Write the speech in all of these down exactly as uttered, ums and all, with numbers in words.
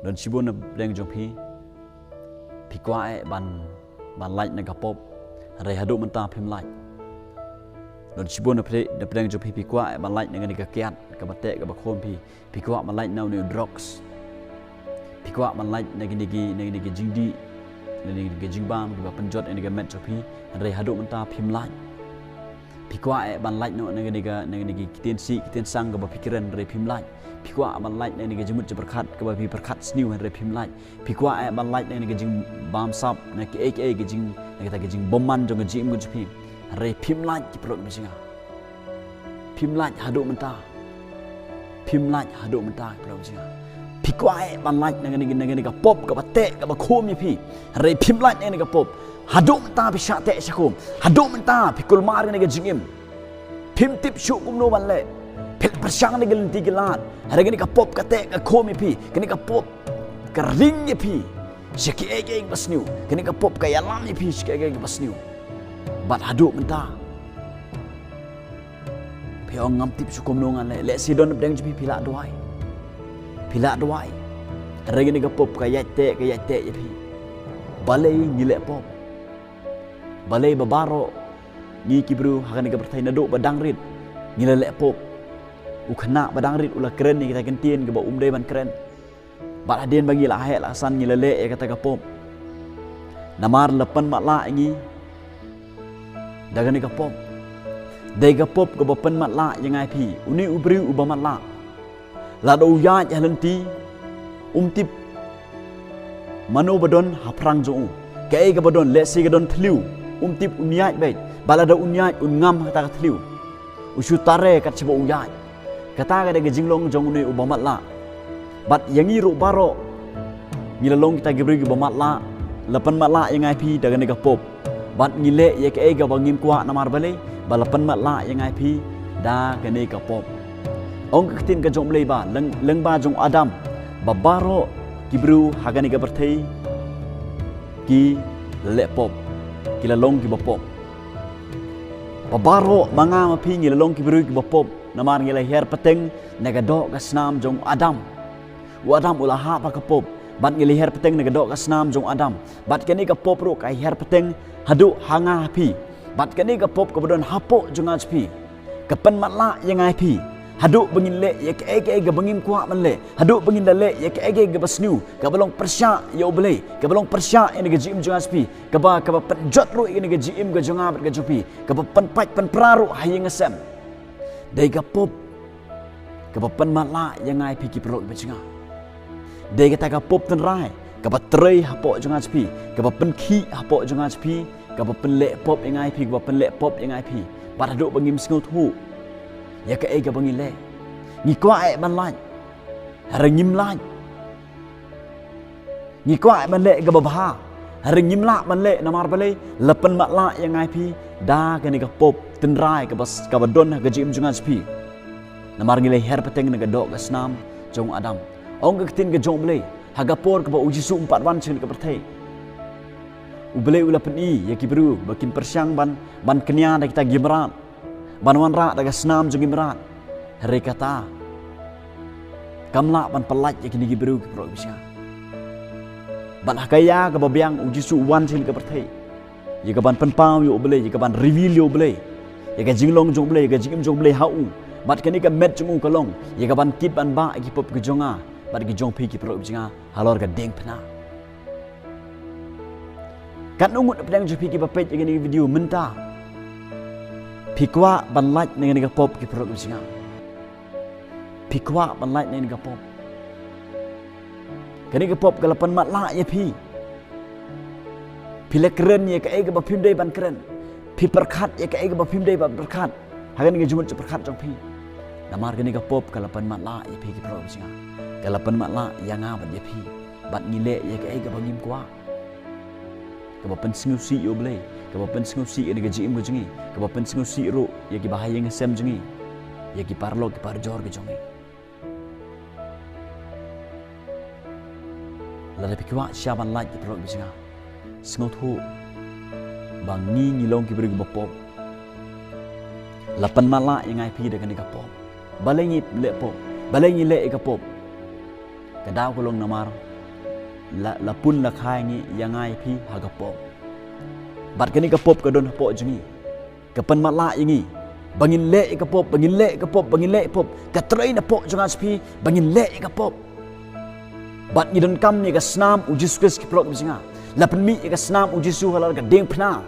Don shibun na pdeng jong phi, phi kwah eh ban, ban lait na ka pop, hynrei haduh mynta phim lait. Don shibun na pdeng, na pdeng jong phi, phi kwah eh ban lait na kane ka kiad kaba teh kaba khum phi. Phi kwah ban lait na une u drugs. Phi kwah ban lait na kine ki, na kine ki jingdih, na kine ki jingbam kiba pynjot ïa kane ka met jong phi, hynrei haduh mynta phim lait. Phi kwah eh ban lait noh na kane ka, na kine ki ktien sih ktien sang kaba phi kren, hynrei phim lait. Phi kwah ban lait na kane ka jingmut jingpyrkhat kaba phi pyrkhat sniew, hynrei phim lait. Phi kwah eh ban lait na kane ka jingbamsap, na kiei kiei ki jing, na kita ki jingbymman jong ka jingim ka jong phi, hynrei phim lait, ki paralok ba jong nga. Phim lait haduh mynta. Phim lait haduh mynta, ki paralok ba jong nga. Phi kwah eh ban lait na kane, na kane ka pop kaba teh kaba khum ïa phi, hynrei phim lait na kane ka pop. Haduh mynta phi shah teh shah khum. Haduh mynta phi kulmar ïa kane ka jingim. Phim tip shuh kumno ban leh. Phi la pyrshang na ki lynti ki lad, hynrei kane ka pop ka teh ka khum ïa phi. Kane ka pop ka ring ïa phi sha kiei kiei kiba sniew. Kane ka pop ka ïalam ïa phi sha kiei kiei kiba sniew. Bad haduh mynta phi ong, ngam tip shuh kumno ngan leh. Lehse don na pdeng jong phi, phi lah duwai. Phi lah duwai. Hynrei kane ka pop ka ïaid teh, ka ïaid teh ïa phi. Balei ngi leh pop? Balei ba baroh ngi ki briew ha kane ka pyrthei, naduh ba dang rit ngi la leh pop? U khynnah ba dang rit u la kren ïa kita ki ktien kiba um dei ban kren. Bad hadien ba ngi la heh la san, ngi la leh ïa kata ka pop. Namar la pynmatlah ïa ngi da kane ka pop. Dei ka pop kaba pynmatlah ïa nga ïa phi. Une u briew uba matlah, lada u ïaid ha lynti, um tip mano ba don ha phrang jong u. Kaei kaba don, lehse ka don thliew, um tip, un ïaid beit. Bad lada un ïaid, un ngam ha kata ka thliew. U shu tare kat shaba u ïaid. Kata ka dei ka jinglong jong une uba matlah. Bad ïa ngi ruh baroh ngi la long kita ki briew kiba matlah. La pynmatlah ïa nga ïa phi da kane ka pop. Bad ngi leh ïa kaei kaba ngim kwah, namar balei? Ba la pynmatlah ïa nga ïa phi da kane ka pop. Ong ka ktien ka jong U Blei ba lyng, lyngba jong u Adam, ba baroh ki briew ha kane ka pyrthei ki la leh pop, ki la long kiba pop. Ba baroh ma nga ma phi ngi la long ki briew kiba pop, namar ngi la hiar pateng na ka doh ka snam jong u Adam. U Adam u la hap ha ka pop, bad ngi la hiar pateng na ka doh ka snam jong u Adam. Bad kane ka pop ruh ka hiar pateng haduh ha nga ha phi. Bad kane ka pop kaba don hapoh jong nga jong phi, ka pynmatlah ïa nga ïa phi. Haduh ba ngin leh ïa kaei kaei kaba ngim kwah ban leh, haduh ba ngin da leh ïa kaei kaei kaba sniew, kaba long pyrshah ïa U Blei, kaba long pyrshah ïa kane ka jingim jong nga jong phi, kaba, kaba pynjot ruh ïa kane ka jingim ka jong nga bad ka jong phi, kaba pynpait pynpra ruh ha ïing ha sem. Dei ka pop kaba pynmatlah ïa nga ïa phi, ki paralok ba jong nga. Dei kata ka pop tynrai kaba trei hapoh jong nga jong phi, kaba pynkhih hapoh jong nga jong phi, kaba pynleh pop ïa nga ïa phi, kaba pynleh pop ïa nga ïa phi. Bad haduh ba ngim sngewthuh ïa kaei kaba ngi leh. Ngi kwah eh ban lait, hynrei ngim lait. Ngi kwah eh ban leh kaba bha, hynrei ngim lah ban leh, namar balei? La pynmatlah ïa nga ïa phi da kane ka pop tynrai kaba, kaba don ha ka jingim jong nga jong phi. Namar ngi la hiar pateng na ka doh ka snam jong u Adam. Ong ka ktien ka jong U Blei, ha ka por kaba U Jisu um pat wan sha kane ka pyrthei, U Blei u la pyni ïa ki briew ba kin pyrshang ban, ban kñia da kita ki mrad, ban wanrah da ka snam jong ki mrad. Hynrei kata kam lah ban pyllait ïa kine ki briew, ki paralok ba jong nga. Bad ha ka ïa kaba biang U Jisu u wan sha kane ka pyrthei ïa ka ban pynpaw ïa U Blei, ïa ka ban reveal ïa U Blei, ïa ka jinglong jong U Blei, ïa ka jingim jong U Blei ha u. Bad kane ka met jong u ka long ïa ka ban kit ban bah ïa ki pop ki jong nga bad ki jong phi, ki paralok ba jong nga, halor ka diengphna. Katno ngut na pdeng jong phi kiba peit ïa kane ka video mynta, phi kwah ban lait na kane ka pop, ki paralok ba jong nga? Phi kwah ban lait na kane ka pop? Kane ka pop ka la pynmatlah ïa phi. Phi la kren ïa kaei kaba phim dei ban kren. Phi pyrkhat ïa kaei kaba phim dei ban pyrkhat ha kane ka jingmut jingpyrkhat jong phi. Namar kane ka pop ka la pynmatlah ïa phi, ki paralok ba jong nga. Ka la pynmatlah ïa nga bad ïa phi. Bad ngi leh ïa kaei kaba ngim kwah, kaba pynsngewsih ïa U Blei, kaba pynsngewsih ïa kane ka jingim ka jong ngi, kaba pynsngewsih ruh ïa kiba ha ïing ha sem jong ngi, ïa ki paralok ki parajor ki jong ngi. Lada phi kwah shisha ban lait, ki paralok ba jong nga, sngewthuh ba ngi, ngi long ki briew kiba pop. La pynmatlah ïa nga ïa phi da kane ka pop. Balei ngi leh pop? Balei ngi leh ïa ka pop? Ka daw ka long namar la, la pun la kha ïa ngi, ïa nga ïa phi ha ka pop. Bad kane ka pop ka don hapoh jong ngi, ka pynmatlah ïa ngi ba ngin leh ïa ka pop, ba ngin leh ïa ka pop, ba ngin leh ïa ka pop. Ka trei napoh jong nga sha phi ba ngin leh ïa ka pop. Bad ngi donkam ïa ka snam u Jisu Khrist, ki paralok kiba jong nga. La pynmih ïa ka snam u Jisu halor ka diengphna,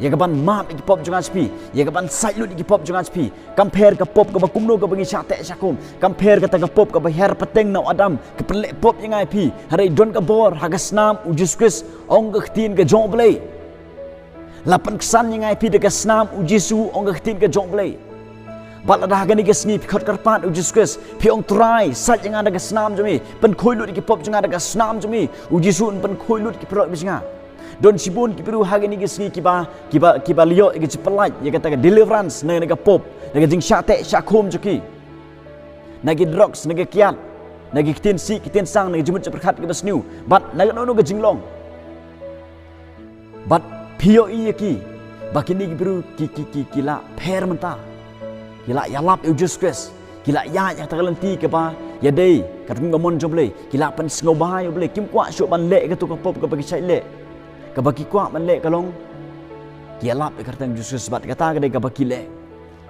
ïa ka ban map ïa ki pop jong nga sha phi, ïa ka ban sait lut ïa ki pop jong nga sha phi. Kam pher ka pop kaba kumno kaba ngi shah teh shah khum, kam pher kata ka pop kaba hiar pateng na u Adam, ka pynleh pop ïa nga ïa phi. Hynrei don ka bor ha ka snam u Jisu Khrist, ong ka ktien ka jong U Blei. La pynksan ïa nga ïa phi da ka snam u Jisu, ong ka ktien ka jong U Blei. Bad lada ha kane ka sngi phi khot kyrpad ïa u Jisu Khrist, phi ong, Trai, sait ïa nga da ka snam jong me, pynkhuid lut ïa ki pop jong nga da ka snam jong me, u Jisu un pynkhuid lut, ki paralok kiba jong nga. Don shibun ki briew ha kane ka sngi kiba, kiba, kiba la ïoh ïa ka jingpyllait, ïa kata ka deliverance na, na ka pop, na ka jingshah teh shah khum jong ki, na ki drugs, na ki kiad, na ki ktien sih, ki ktien sang, na ki jingmut jingpyrkhat kiba sniew, bad na kano kano ka jinglong. Bad phi ïohi ïa ki ba kine ki briew ki, ki, ki, ki la pher mynta. Ki la ïalap ïa u Jisu Khrist. Ki la ïaid ha kata ka lynti kaba ïadei katkum ka mon jong U Blei. Ki la pynsngewbha ïa U Blei. Kim kwah shuh ban leh ïa kato ka pop kaba ki shait leh. Kaba ki kwah ban leh ka long ki ïalap ïa ka kyrteng Jisu Khrist bad kata ka dei kaba ki leh.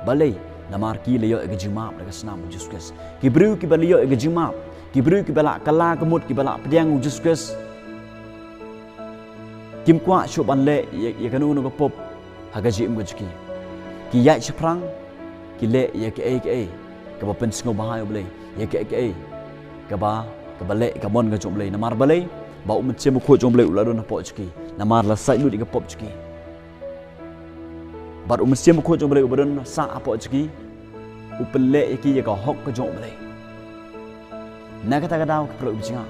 Balei? Namar ki la ïoh ïa ka jingmap da ka snam u Jisu Khrist. Ki briew kiba la ïoh ïa ka jingmap, ki briew kiba la kylla ka mut, kiba la pdiang u Jisu Khrist, kim kwah shuh ban leh ïa, ïa kano kano ka pop ha ka jingim ka jong ki. Ki ïaid shaphrang, ki leh ïa kaei kaei kaba pynsngewbha ïa U Blei, ïa kaei kaei kaba, kaba leh ïa ka mon ka jong U Blei. Namar balei? Ba U Mynsiem Bakhuid jong U Blei u la don hapoh jong ki. Namar la sait lut ïa ka pop jong ki. Bad U Mynsiem Bakhuid jong U Blei uba don sah hapoh jong ki, u pynleh ïa ki ïa ka hok ka jong U Blei. Na kata ka daw, ki paralok kiba jong nga,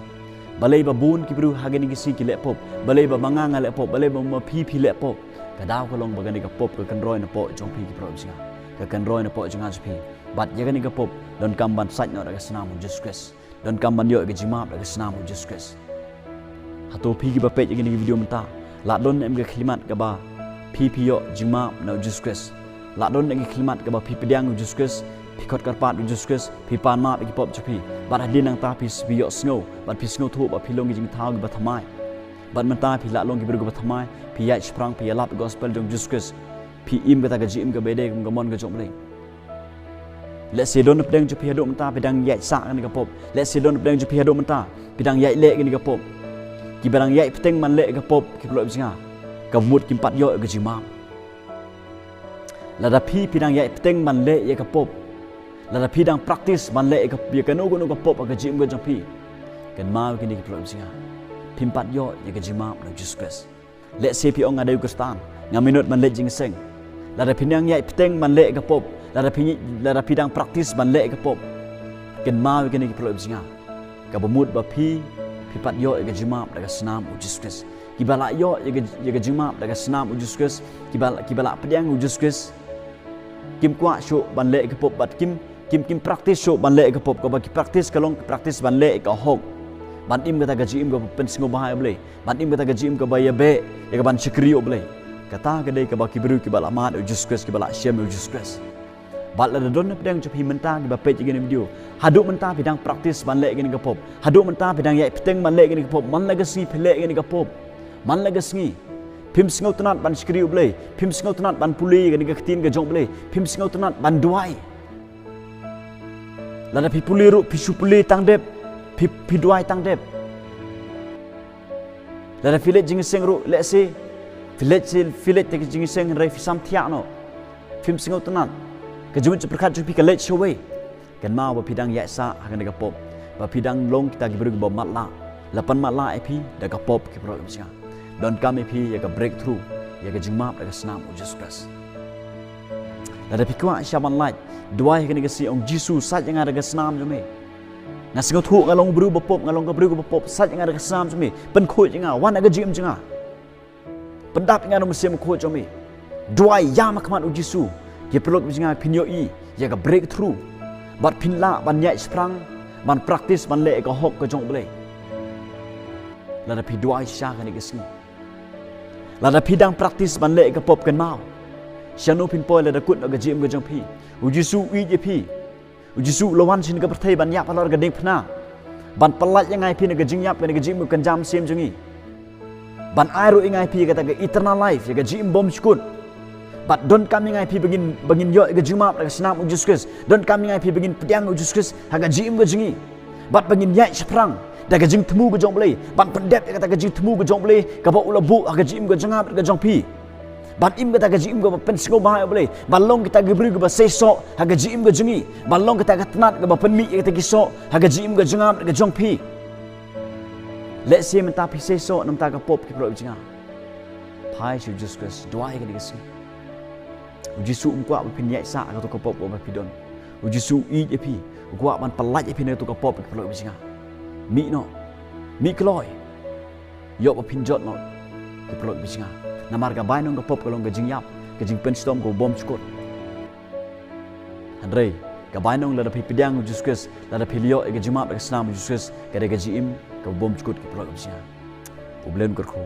balei ba bun ki briew ha kine ki sngi ki leh pop, balei ba ma nga nga leh pop, balei ba ma phi phi leh pop? Ka daw ka long ba kane ka pop ka kynroi napoh jong phi, ki paralok kiba jong nga. Ka kynroi napoh jong nga jong phi. Bad ïa kane ka pop donkam ban sait noh da ka snam u Jisu Khrist. Donkam ban ïoh ïa ka jingmap da ka snam u Jisu Khrist. Hato phi kiba peit ïa kane ka video mynta, la don ne em ka khyllipmat kaba phi, phi ïoh jingmap na u Jisu Khrist? La don ne em ka khyllipmat kaba phi pdiang u Jisu Khrist, phi khot kyrpad u Jisu Khrist, phi pan map ïa ki pop jong phi, bad hadien nangta phi, phi ïohsngew bad phi sngewthuh ba phi long ki jingthaw kiba thymmai? Bad mynta phi lah long ki briew kiba thymmai, phi ïaid shaphrang, phi ïalap ïa ka gospel jong u Jisu Khrist, phi im kata ka jingim kaba ïadei kum ka mon ka jong U Blei. Lehse don napdeng jong phi haduh mynta phi dang ïaid sah kane ka pop. Lehse don napdeng jong phi haduh mynta phi dang ïaid leh kane ka pop. Kiba dang ïaid bteng ban leh ka pop, ki paralok kiba jong nga, ka mut kim pat ïoh ïa ka jingmap. Lada phi, phi dang ïaid bteng ban leh ïa ka pop, lada phi dang practice ban leh ïa ka, ïa kano kano ka pop ha ka jingim ka jong phi, kynmaw ïa kine, ki paralok kiba jong nga, phim pat ïoh ïa ka jingmap na u Jisu Khrist. Lehse phi ong, nga dei u Khristan, ngam ïanut ban leit jingïaseng. Lada phi dang ïaid bteng ban leh ka pop, lada phi, lada phi dang practice ban leh ka pop, kynmaw ïa kine, ki paralok kiba jong nga, kaba mut ba phi, phi pat ïoh ïa ka jingmap da ka snam u Jisu Khrist. Kiba la ïoh ïa ka, ïa ka jingmap da ka snam u Jisu Khrist, kiba, kiba la pdiang u Jisu Khrist, kim kwah shuh ban leh ka pop bad kim, kim, kim practice shuh ban leh ka pop. Kaba ki practice ka long ki practice ban leh ka hok, ban im kata ka jingim kaba pynsngewbha ïa U Blei, ban im kata ka jingim kaba ïabeh ïa ka ban shakri ïa U Blei. Kata ka dei kaba ki briew kiba la mad ïa u Jisu Khrist, kiba la shem ïa u Jisu Khrist. Bad lada don napdeng jong phi mynta kiba peit ïa kane ka video, haduh mynta phi dang practice ban leh kane ka pop, haduh mynta phi dang ïaid bteng ban leh kane ka pop, man la ka sngi phi leh kane ka pop, man la ka sngi. Phim sngewtynnat ban shakri ïa U Blei, phim sngewtynnat ban pule ïa kane ka ktien ka jong U Blei, phim sngewtynnat ban duwai. Lada phi pule ruh, phi shu pule tang dep, phi, phi duwai tang dep. Lada phi leit jingïaseng ruh, lehse phi leit, phi leit te ka jingïaseng hynrei phi samthiah noh, phim sngewtynnat, ka jingmut jingpyrkhat jong phi ka leit shawei, kynmaw ba phi dang ïaid sah ha kane ka pop, ba phi dang long kita ki briew kiba matlah. La pan matlah ïa phi da ka pop, ki paralok kiba jong nga. Donkam ïa phi ïa ka breakthrough, ïa ka jingmap da ka snam u Jisu Khrist. Lada phi kwah shisha ban lait, duwai ha kane ka sngi, ong, Jisu, sait ïa nga da ka snam jong me. Nga sngewthuh nga long u briew ba pop, nga long ka briew kaba pop, sait ïa nga da ka snam jong me, pynkhuid ïa nga, wan ha ka jingim jong nga. Pyndap ïa nga da u Mynsiem Bakhuid jong me. Duwai ïa ma khmat u Jisu. Ki paralok kiba jong nga, phin ïohi ïa ka breakthrough. Bad phin lah ban ïaid shaphrang, ban practice ban leh ka hok ka jong U Blei. Lada phi duwai shisha kane ka sngi. Lada phi dang practice ban leh ka pop, kynmaw, shano phin poi lada kut noh ka jingim ka jong phi? U Jisu u ïeit ïa phi. U Jisu u la wan sha kane ka pyrthei ban ïap halor ka diengphna. Ban pyllait ïa ngi phi na ka jingïap, na ka jingim kaba kynja mynsiem jong ngi. Ban ai ruh ïa ngi phi kata ka eternal life, ïa ka jingim bymjukut. Bad donkam ïa ngi phi ba ngin, ba ngin ïoh ïa ka jingmap da ka snam u Jisu Khrist. Donkam ïa ngi phi ba ngin pdiang u Jisu Khrist ha ka jingim ka jong ngi. Bad ba ngin ïaid shaphrang da ka jingthmu ka jong U Blei. Ban pyndep ïa kata ka jingthmu ka jong U Blei kaba u la buh ha ka jingim ka jong nga bad ka jong phi. Ban im kata ka jingim kaba pynsngewbha ïa U Blei. Ban long kita ki briew kiba seisoh ha ka jingim ka jong ngi. Ban long kita ka tnat kaba pynmih ïa kita ki soh ha ka jingim ka jong nga bad ka jong phi. Lehse mynta phi seisoh namar ka pop, ki paralok kiba jong nga. Phai sha u Jisu Khrist, duwai ha kane ka sngi. U Jisu um kwah ba phin ïaid sah ha kato ka pop kaba phi don. U Jisu u ïeit ïa phi, u kwah ban pyllait ïa phi na kato ka pop, ki paralok kiba jong nga. Mih noh. Mih kloi. Ïoh ba phin jot noh, ki paralok kiba jong nga. Namar ka bainong ka pop ka long ka jingïap, ka jingpynshitom kaba bymjukut. Hynrei ka bainong lada phi pdiang u Jisu Khrist, lada phi la ïoh ïa ka jingmap da ka snam u Jisu Khrist, ka dei ka jingim kaba bymjukut, ki paralok kiba jong nga. U Blei un kyrkhu.